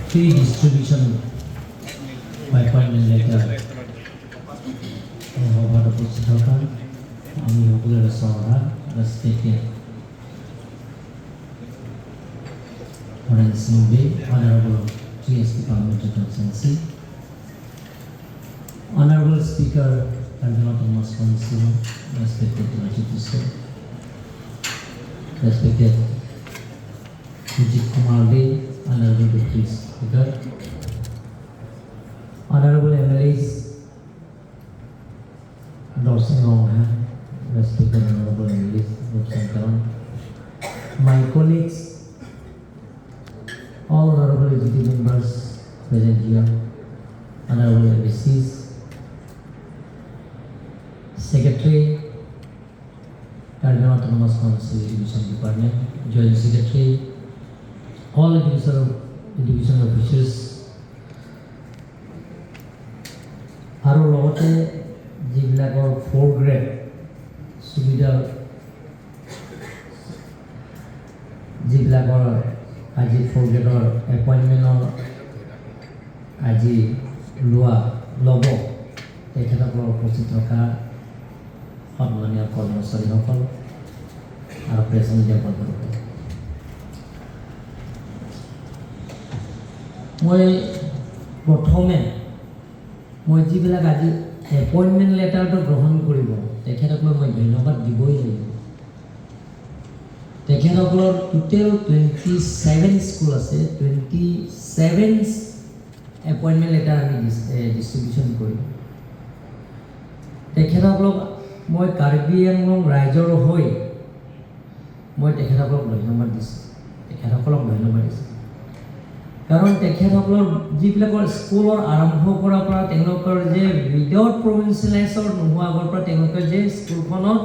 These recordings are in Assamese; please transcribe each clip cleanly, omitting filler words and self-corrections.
Free distribution by appointment letter সভাত উপস্থিত থকা আমি সকলোৰে শ্ৰদ্ধা respected Horen Singh Bey, Honorable GST Parliamentary Constituency, Honorable Speaker, Karbi Autonomous Council, respected Chief, respected Sujit Kumar Dey, Honorable Deputy Speaker, Honorable MLAs, Dorsing Ronghang, respected Honorable MLAs, Rupsan Karan, my colleagues, all honorable executive members present here, honorable MBCs, Secretary, Karbi Autonomous Council Education Department, Joint Secretary, all education officers, আৰু লগতে যিবিলাকৰ ফ'ৰ গ্ৰেড সুবিধা, যিবিলাকৰ আজি ফ'ৰ গ্ৰেডৰ এপইণ্টমেণ্টৰ আজি লোৱা ল'ব, তেখেতসকলৰ উপস্থিত থকা সন্মানীয় কৰ্মচাৰীসকল আৰু প্ৰেছ মিডিয়া বন্ধুসকল, মই প্ৰথমে মই যিবিলাক আজি এপইণ্টমেণ্ট লেটাৰটো গ্ৰহণ কৰিব, তেখেতসকলক মই ধন্যবাদ দিবই লাগিব। তেখেতসকলৰ টোটেল 27 স্কুল আছে, 27 এপইণ্টমেণ্ট লেটাৰ আমি ডিষ্ট্ৰিবিউশ্যন কৰিম। তেখেতসকলক মই কাৰ্বি আংলং ৰাইজৰ হৈ মই তেখেতসকলক ধন্যবাদ দিছোঁ, তেখেতসকলক ধন্যবাদ দিছোঁ, কাৰণ তেখেতসকলৰ যিবিলাকৰ স্কুলৰ আৰম্ভ কৰাৰ পৰা, তেওঁলোকৰ যে উইদাউট প্ৰভিঞ্চিয়েলাইজৰ নোহোৱা আগৰ পৰা তেওঁলোকে যে স্কুলখনত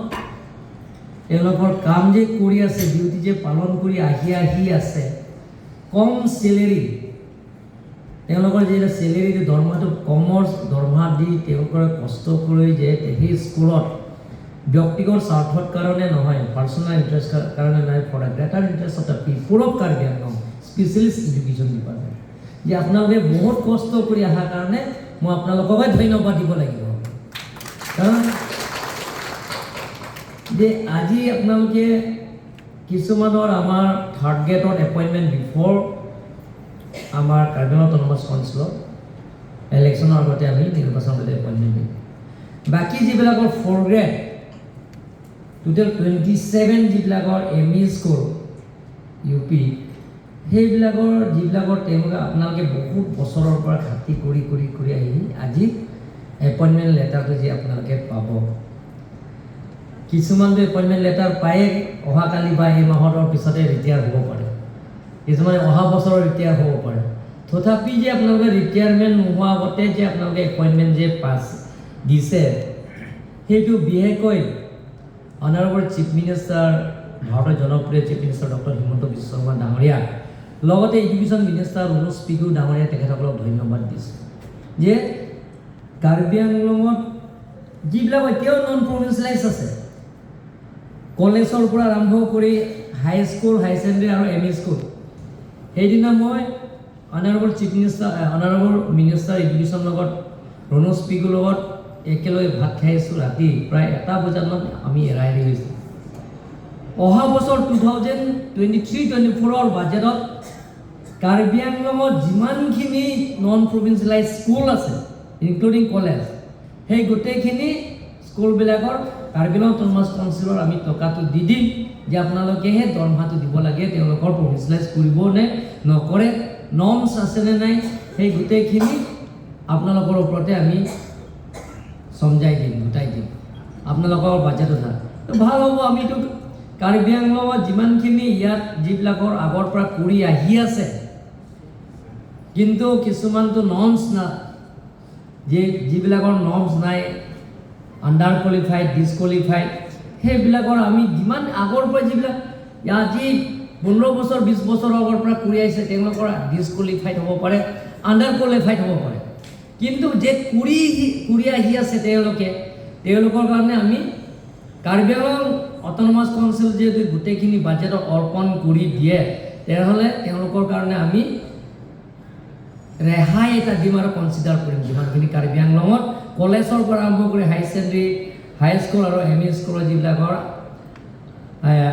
তেওঁলোকৰ কাম যে কৰি আছে, ডিউটি যে পালন কৰি আহি আহি আছে, কম চেলেৰি, তেওঁলোকৰ যে চেলেৰিটো দৰমহাটো কমৰ দৰমহা দি তেওঁলোকৰ কষ্ট কৰি যে সেই স্কুলত ব্যক্তিগত স্বাৰ্থৰ কাৰণে নহয়, পাৰ্চনেল ইণ্টাৰেষ্ট কাৰণে নহয়, for the greater interest of the people of Karbi Anglong, specialist education department, যে আপোনালোকে বহুত কষ্ট কৰি অহাৰ কাৰণে মই আপোনালোককে ধন্যবাদ দিব লাগিব। কাৰণ যে আজি আপোনালোকে কিছুমানৰ আমাৰ থাৰ্ড গ্ৰেডত এপইণ্টমেণ্ট বিফ'ৰ আমাৰ কাৰ্বি আংলং অট'নমাছ কাউন্সিলত ইলেকশ্যনৰ আগতে আমি নিৰ্বাচনৰ আগতে এপইণ্টমেণ্ট দিম। বাকী যিবিলাকৰ ফ'ৰ গ্ৰেড টোটেল 27, যিবিলাকৰ M E school U P, সেইবিলাকৰ যিবিলাকৰ তেওঁলোকে আপোনালোকে বহুত বছৰৰ পৰা খাটি কৰি কৰি কৰি আহি আজি এপইণ্টমেণ্ট লেটাৰটো যে আপোনালোকে পাব, কিছুমানটো এপইণ্টমেণ্ট লেটাৰ পায়ে অহাকালি বা এই মাহৰ পিছতে ৰিটায়াৰ হ'ব পাৰে, কিছুমানে অহা বছৰৰ ৰিটায়াৰ হ'ব পাৰে। তথাপি যে আপোনালোকে ৰিটায়াৰমেণ্ট নোহোৱা আগতে যে আপোনালোকে এপইণ্টমেণ্ট যে পাছ দিছে, সেইটো বিশেষকৈ অনাৰেবল চিফ মিনিষ্টাৰ, ভাৰতৰ জনপ্ৰিয় chief minister doctor Himanta Biswa Sarma ডাঙৰীয়া, লগতে এডুকেশ্যন মিনিষ্টাৰ ৰণোজ পেগু ডাঙৰীয়া, তেখেতসকলক ধন্যবাদ দিছোঁ যে কাৰ্বি আংলঙত যিবিলাক এতিয়াও নন প্ৰভিঞ্চিয়েলাইজ আছে, কলেজৰ পৰা আৰম্ভ কৰি হাই স্কুল, হাই ছেকেণ্ডেৰী আৰু এম ই স্কুল। সেইদিনা মই honourable chief minister, honourable minister education লগত, ৰণোজ পেগুৰ লগত একেলগে ভাত খাই আছোঁ। ৰাতি প্ৰায় 1 বজাতমান আমি এৰা এৰি হৈছোঁ। অহা বছৰ 2023-24ৰ বাজেটত কাৰ্বি আংলঙত যিমানখিনি নন প্ৰভিঞ্চিয়েলাইজ স্কুল আছে, ইনক্লুডিং কলেজ, সেই গোটেইখিনি স্কুলবিলাকৰ কাৰ্বি আংলং অট'নমাছ কাউন্সিলৰ আমি টকাটো দি দিম যে আপোনালোকেহে দৰমহাটো দিব লাগে। তেওঁলোকৰ প্ৰভিঞ্চিয়েলাইজ কৰিব নে নকৰে, নৰ্মছ আছেনে নাই, সেই গোটেইখিনি আপোনালোকৰ ওপৰতে আমি চমজাই দিম, গোটাই দিম আপোনালোকৰ বাজেটত। তো ভাল হ'ব। আমিতো কাৰ্বি আংলঙত যিমানখিনি ইয়াত যিবিলাকৰ আগৰ পৰা কৰি আহি আছে, কিন্তু কিছুমানটো নৰ্মছ না, যিবিলাকৰ নৰ্মছ নাই, আণ্ডাৰ কোৱালিফাইড, ডিছকুৱালিফাইড, সেইবিলাকৰ আমি যিমান আগৰ পৰা যিবিলাক আজি 15 বছৰ, 20 বছৰৰ আগৰ পৰা কৰি আহিছে, তেওঁলোকৰ ডিছকুৱালিফাইড হ'ব পাৰে, আণ্ডাৰ কোৱালিফাইড হ'ব পাৰে, কিন্তু যে কৰি কৰি আহি আছে তেওঁলোকে, তেওঁলোকৰ কাৰণে আমি কাৰ্বি আংলং অট'নমাছ কাউন্সিল যিহেতু গোটেইখিনি বাজেটত অৰ্পণ কৰি দিয়ে, তেনেহ'লে তেওঁলোকৰ কাৰণে আমি ৰেহাই এটা দিম আৰু কনচিডাৰ কৰিম। যিমানখিনি কাৰ্বি আংলঙত কলেজৰ পৰা আৰম্ভ কৰি হাই ছেকেণ্ডেৰী, হাই স্কুল আৰু এম ই স্কুলৰ যিবিলাকৰ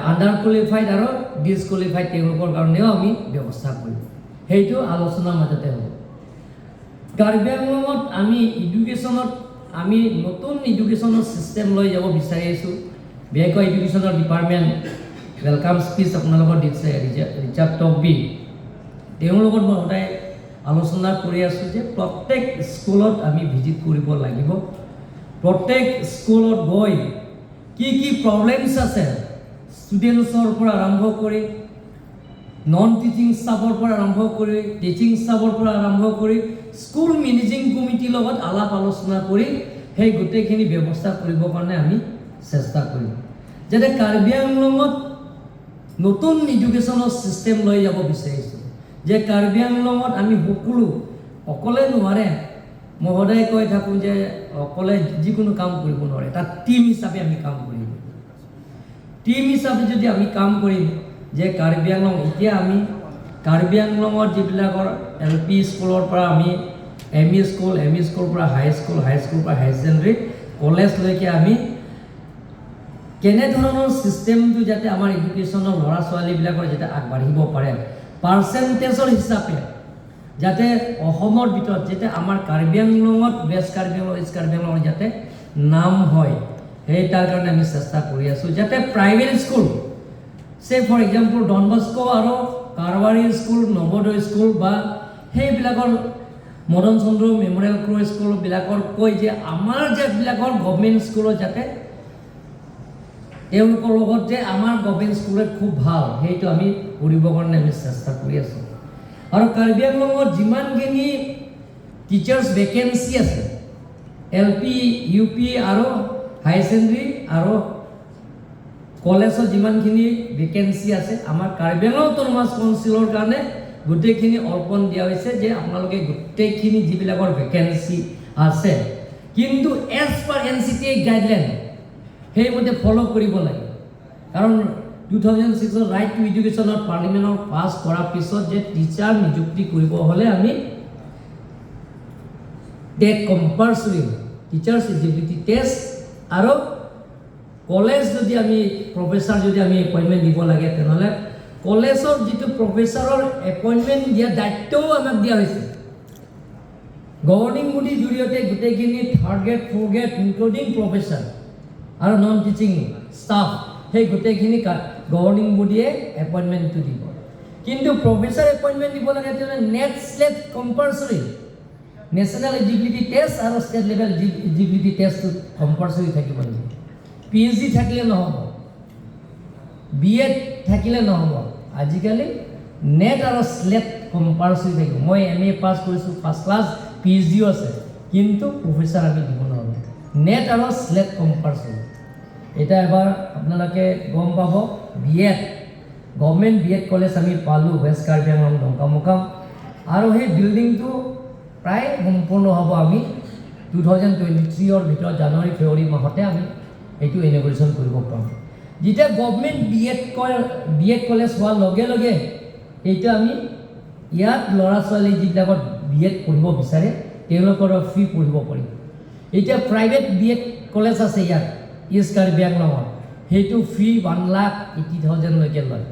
আণ্ডাৰ কোৱালিফাইড আৰু ডিছকুৱালিফাইড, তেওঁলোকৰ কাৰণেও আমি ব্যৱস্থা কৰিম। সেইটো আলোচনাৰ মাজতে হ'ব। কাৰ্বি আংলঙত আমি এডুকেশ্যনত আমি নতুন এডুকেশ্যনৰ ছিষ্টেম লৈ যাব বিচাৰি আছোঁ। বিশেষকৈ এডুকেশ্যনৰ ডিপাৰ্টমেণ্ট welcome speech আপোনালোকৰ দিছে ৰিচাৰ্ড টকবি, তেওঁৰ লগত মই সদায় আলোচনা কৰি আছোঁ যে প্ৰত্যেক স্কুলত আমি ভিজিট কৰিব লাগিব। প্ৰত্যেক স্কুলত গৈ কি কি প্ৰব্লেমছ আছে, ষ্টুডেণ্টছৰ পৰা আৰম্ভ কৰি নন টিচিং ষ্টাফৰ পৰা আৰম্ভ কৰি, টিচিং ষ্টাফৰ পৰা আৰম্ভ কৰি, স্কুল মেনেজিং কমিটিৰ লগত আলাপ আলোচনা কৰি সেই গোটেইখিনি ব্যৱস্থা কৰিবৰ কাৰণে আমি চেষ্টা কৰিম, যাতে কাৰ্বি আংলঙত নতুন এডুকেশ্যনৰ ছিষ্টেম লৈ যাব বিচাৰিছোঁ যে কাৰ্বি আংলঙত আমি সকলো, অকলে নোৱাৰে। মই সদায় কৈ থাকোঁ যে অকলে যিকোনো কাম কৰিব নোৱাৰে, তাত টীম হিচাপে আমি কাম কৰিম। টীম হিচাপে যদি আমি কাম কৰিম যে কাৰ্বি আংলং, এতিয়া আমি কাৰ্বি আংলঙত যিবিলাকৰ এল পি স্কুলৰ পৰা আমি M E school, M E স্কুলৰ পৰা হাই স্কুল, হাই স্কুলৰ পৰা হায়াৰ ছেকেণ্ডেৰী, কলেজলৈকে আমি কেনেধৰণৰ ছিষ্টেমটো যাতে আমাৰ এডুকেশ্যনৰ ল'ৰা ছোৱালীবিলাকৰ যাতে আগবাঢ়িব পাৰে, পাৰ্চেণ্টেজৰ হিচাপে যাতে অসমৰ ভিতৰত যাতে আমাৰ কাৰ্বি আংলঙত, ৱেষ্ট কাৰ্বি আংলং, ইষ্ট কাৰ্বি আংলঙত যাতে নাম হয়, সেই তাৰ কাৰণে আমি চেষ্টা কৰি আছোঁ, যাতে private school, say for example Don Bosco আৰু কাৰবাৰী স্কুল, নৱোদয় স্কুল বা সেইবিলাকৰ মদন চন্দ্ৰ মেমৰিয়েল ক্ৰ' স্কুলবিলাকৰ কৈ যে আমাৰ যিবিলাকৰ গভমেণ্ট স্কুলত যাতে তেওঁলোকৰ লগত যে আমাৰ গভমেণ্ট স্কুলত খুব ভাল, সেইটো আমি কৰিবৰ কাৰণে আমি চেষ্টা কৰি আছোঁ। আৰু কাৰ্বি আংলঙত যিমানখিনি টিচাৰ্ছ ভেকেঞ্চি আছে, এল পি, ইউ পি আৰু হায়াৰ ছেকেণ্ডেৰী আৰু কলেজত যিমানখিনি ভেকেঞ্চি আছে, আমাৰ কাৰ্বি আংলং অট'নমাছ কাউন্সিলৰ কাৰণে গোটেইখিনি অৰ্পণ দিয়া হৈছে যে আপোনালোকে গোটেইখিনি যিবিলাকৰ ভেকেঞ্চি আছে, কিন্তু এজ পাৰ এনচিটিই গাইডলাইন, সেইমতে ফ'ল' কৰিব লাগে। কাৰণ 2006ৰ ৰাইট টু এডুকেশ্যনত পাৰ্লিমেণ্টত পাছ কৰাৰ পিছত যে টিচাৰ নিযুক্তি কৰিব হ'লে আমি TET compulsory, teachers eligibility test আৰু কলেজ যদি আমি প্ৰফেচাৰ যদি আমি এপইণ্টমেণ্ট দিব লাগে, তেনেহ'লে কলেজৰ যিটো প্ৰফেচাৰৰ এপইণ্টমেণ্ট দিয়া দায়িত্বও আমাক দিয়া হৈছে। গভৰ্ণিং বডিৰ জৰিয়তে গোটেইখিনি third grade, fourth grade, including professor আৰু নন টিচিং ষ্টাফ, সেই গোটেইখিনি গভৰ্ণিং বডিয়ে এপইণ্টমেণ্টটো দিব। কিন্তু প্ৰফেচাৰ এপইণ্টমেণ্ট দিব লাগে, তেনেহ'লে NET SLET compulsory, national eligibility test আৰু ষ্টেট লেভেল এলিজিবিলিটি টেষ্টটো কম্পালচৰি থাকিব লাগিব। পিএইচডি থাকিলে নহ'ব, বি এড থাকিলে নহ'ব, আজিকালি নেট আৰু স্লেট কম্পালচৰি থাকিব। মই এম এ পাছ কৰিছোঁ ফাৰ্ষ্ট ক্লাছ, পিএইচডিও আছে, কিন্তু প্ৰফেচাৰ আমি দিব নোৱাৰোঁ। নেট আৰু স্লেট কম্পালচৰি। এতিয়া এবাৰ আপোনালোকে গম পাব, B Ed, government B Ed college আমি পালোঁ ৱেষ্ট কাৰ্বি আংলং ডংকামুকাম আৰু সেই বিল্ডিংটো প্ৰায় সম্পূৰ্ণ হ'ব। আমি 2023ৰ ভিতৰত জানুৱাৰী ফেব্ৰুৱাৰী মাহতে আমি এইটো ইনঅগুৰেশ্যন কৰিব পাৰোঁ। যেতিয়া গভমেণ্ট বি এড কলেজ হোৱাৰ লগে লগে এইটো আমি ইয়াত ল'ৰা ছোৱালী যিবিলাকত বি এড পঢ়িব বিচাৰে, তেওঁলোকৰ ফ্ৰী পঢ়িব পাৰিব। এতিয়া প্ৰাইভেট বি এড কলেজ আছে ইয়াত ইষ্ট কাৰ্বি আংলঙত, সেইটো ফি 1,80,000লৈকে লয়।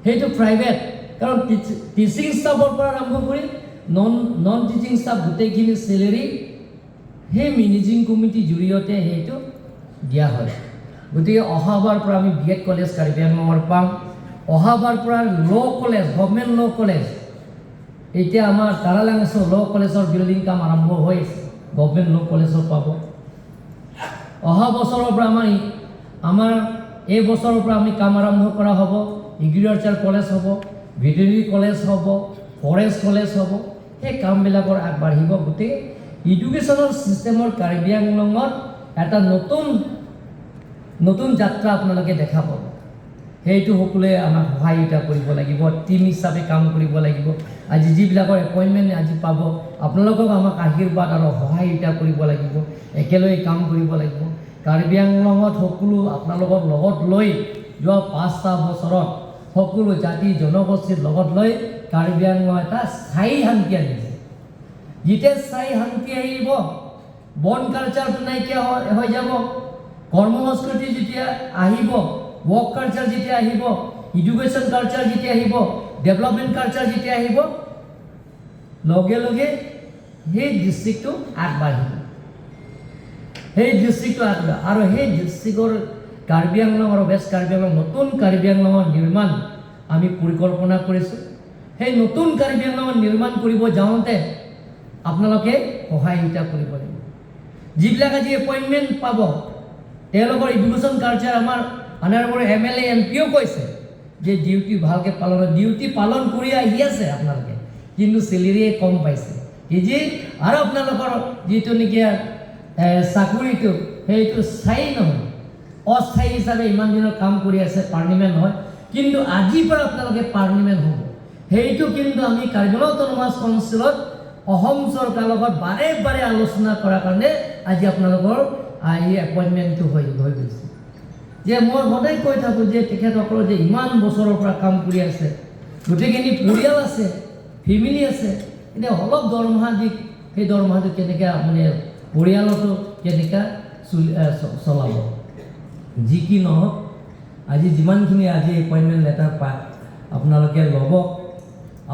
সেইটো প্ৰাইভেট, কাৰণ টিচিং ষ্টাফৰ পৰা আৰম্ভ কৰি নন টিচিং ষ্টাফ গোটেইখিনি চেলেৰি সেই মেনেজিং কমিটিৰ জৰিয়তে সেইটো দিয়া হয়। গতিকে অহাবাৰ পৰা আমি বি এড কলেজ কাৰ্বি আংলঙৰ পাম। অহাবাৰ পৰা law college, government law college, এতিয়া আমাৰ তাৰালাংছ ল' কলেজৰ বিল্ডিং কাম আৰম্ভ হৈ আছে, গভমেণ্ট ল' কলেজৰ পাব। অহা বছৰৰ পৰা আমাৰ আমাৰ এই বছৰৰ পৰা আমি কাম আৰম্ভ কৰা হ'ব। এগ্ৰিকালচাৰ কলেজ হ'ব, ভেটেৰিনেৰী কলেজ হ'ব, ফৰেষ্ট কলেজ হ'ব, সেই কামবিলাকৰ আগবাঢ়িব। গোটেই এডুকেশ্যনৰ ছিষ্টেমৰ কাৰ্বি আংলঙত এটা নতুন নতুন যাত্ৰা আপোনালোকে দেখা পাব। সেইটো সকলোৱে আমাক সহায়িতা কৰিব লাগিব, টীম হিচাপে কাম কৰিব লাগিব। আজি যিবিলাকৰ এপইণ্টমেণ্ট আজি পাব, আপোনালোকক আমাক আশীৰ্বাদ আৰু সহায়িতা কৰিব লাগিব, একেলগে কাম কৰিব লাগিব। কাৰ্বি আংলঙত সকলো আপোনালোকৰ লগত লৈ যোৱা 5টা বছৰত সকলো জাতি জনগোষ্ঠীৰ লগত লৈ কাৰ্বি আংলং এটা স্থায়ী শান্তি আনিছে। যেতিয়া স্থায়ী শান্তি আহিব, বন কালচাৰটো নাইকিয়া হৈ যাব, কৰ্ম সংস্কৃতি যেতিয়া আহিব, ৱৰ্ক কালচাৰ যেতিয়া আহিব, এডুকেশ্যন কালচাৰ যেতিয়া আহিব, ডেভেলপমেণ্ট কালচাৰ যেতিয়া আহিব, লগে লগে সেই ডিষ্ট্ৰিক্টটো আগবাঢ়িব। সেই ডিষ্ট্ৰিক্টটো আগবাঢ়িব আৰু সেই ডিষ্ট্ৰিক্টৰ কাৰ্বি আংলং আৰু ৱেষ্ট কাৰ্বি আংলং, নতুন কাৰ্বি আংলঙৰ নিৰ্মাণ আমি পৰিকল্পনা কৰিছোঁ। সেই নতুন কাৰ্বি আংলঙৰ নিৰ্মাণ কৰিব যাওঁতে আপোনালোকে সহায়িতা কৰিব লাগিব। যিবিলাক আজি এপইণ্টমেণ্ট পাব, তেওঁলোকৰ এডুকেশ্যন কালচাৰ, আমাৰ অনাৰেবল এমএলএ, এমপিও কৈছে যে ডিউটি ভালকৈ পালন, ডিউটি পালন কৰি আহি আছে আপোনালোকে, কিন্তু চেলেৰিয়ে কম পাইছে। কি যি আৰু আপোনালোকৰ যিটো নেকি চাকৰিটো, সেইটো স্থায়ী নহয়, অস্থায়ী হিচাপে ইমান দিনৰ কাম কৰি আছে, পাৰ্মানেণ্ট নহয়। কিন্তু আজিৰ পৰা আপোনালোকে পাৰ্মানেণ্ট হ'ব। সেইটো কিন্তু আমি কাৰ্বি আংলং অট'নমাছ কাউন্সিলত অসম চৰকাৰৰ লগত বাৰে বাৰে আলোচনা কৰাৰ কাৰণে আজি আপোনালোকৰ এই এপইণ্টমেণ্টটো হৈ গৈছে। যে মই সদায় কৈ থাকোঁ যে তেখেতসকলৰ যে ইমান বছৰৰ পৰা কাম কৰি আছে, গোটেইখিনি পৰিয়াল আছে, ফেমিলি আছে, এতিয়া অলপ দৰমহা দি সেই দৰমহাটো কেনেকৈ মানে পৰিয়ালতো কেনেকৈ চলাব? যি কি নহওক, আজি যিমানখিনি আজি এপইণ্টমেণ্ট লেটাৰ পায় আপোনালোকে ল'ব।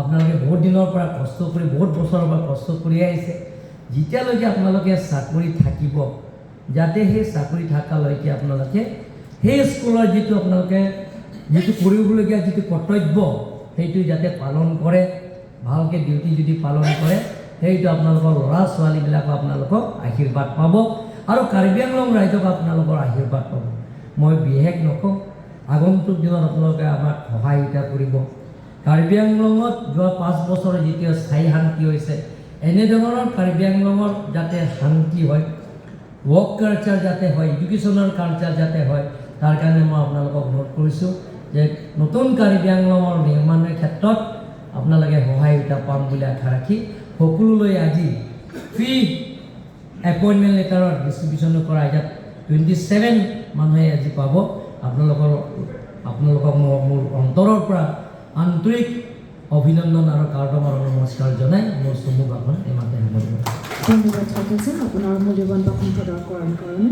আপোনালোকে বহুত দিনৰ পৰা কষ্ট কৰি, বহুত বছৰৰ পৰা কষ্ট কৰি আহিছে। যেতিয়ালৈকে আপোনালোকে চাকৰি থাকিব, যাতে সেই চাকৰি থকালৈকে আপোনালোকে সেই স্কুলৰ যিটো আপোনালোকে যিটো কৰিবলগীয়া যিটো কৰ্তব্য, সেইটো যাতে পালন কৰে। ভালকৈ ডিউটি যদি পালন কৰে, সেইটো আপোনালোকৰ ল'ৰা ছোৱালীবিলাকো আপোনালোকক আশীৰ্বাদ পাব আৰু কাৰ্বি আংলং ৰাইজক আপোনালোকৰ আশীৰ্বাদ পাব। মই বিশেষ নকওঁ। আগন্তুক দিনত আপোনালোকে আমাক সহায়িতা কৰিব। কাৰ্বি আংলঙত যোৱা 5 বছৰ যেতিয়া স্থায়ী শান্তি হৈছে, এনেধৰণৰ কাৰ্বি আংলঙত যাতে শান্তি হয়, ৱৰ্ক কালচাৰ যাতে হয়, এডুকেশ্যনৰ কালচাৰ যাতে হয়, তাৰ কাৰণে মই আপোনালোকক অনুৰোধ কৰিছোঁ যে নতুন কাৰ্বি আংলঙৰ নিৰ্মাণৰ ক্ষেত্ৰত আপোনালোকে সহায়িতা পাম বুলি আশা ৰাখি সকলোলৈ আজি ফ্ৰী এপইণ্টমেণ্ট লেটাৰৰ ডিষ্ট্ৰিবিউশ্যনো কৰা, ইয়াত 27 মানুহে আজি পাব। আপোনালোকক মই মোৰ অন্তৰৰ পৰা আন্তৰিক অভিনন্দন আৰু কাৰ্দম আৰু নমস্কাৰ জনাই মোৰ চমু ভাষণ ইমানতে সামৰিব। ধন্যবাদ থাকিল ছাৰ, আপোনাৰ মূল্যৱান ভাষণ প্ৰদান কৰাৰ কাৰণে।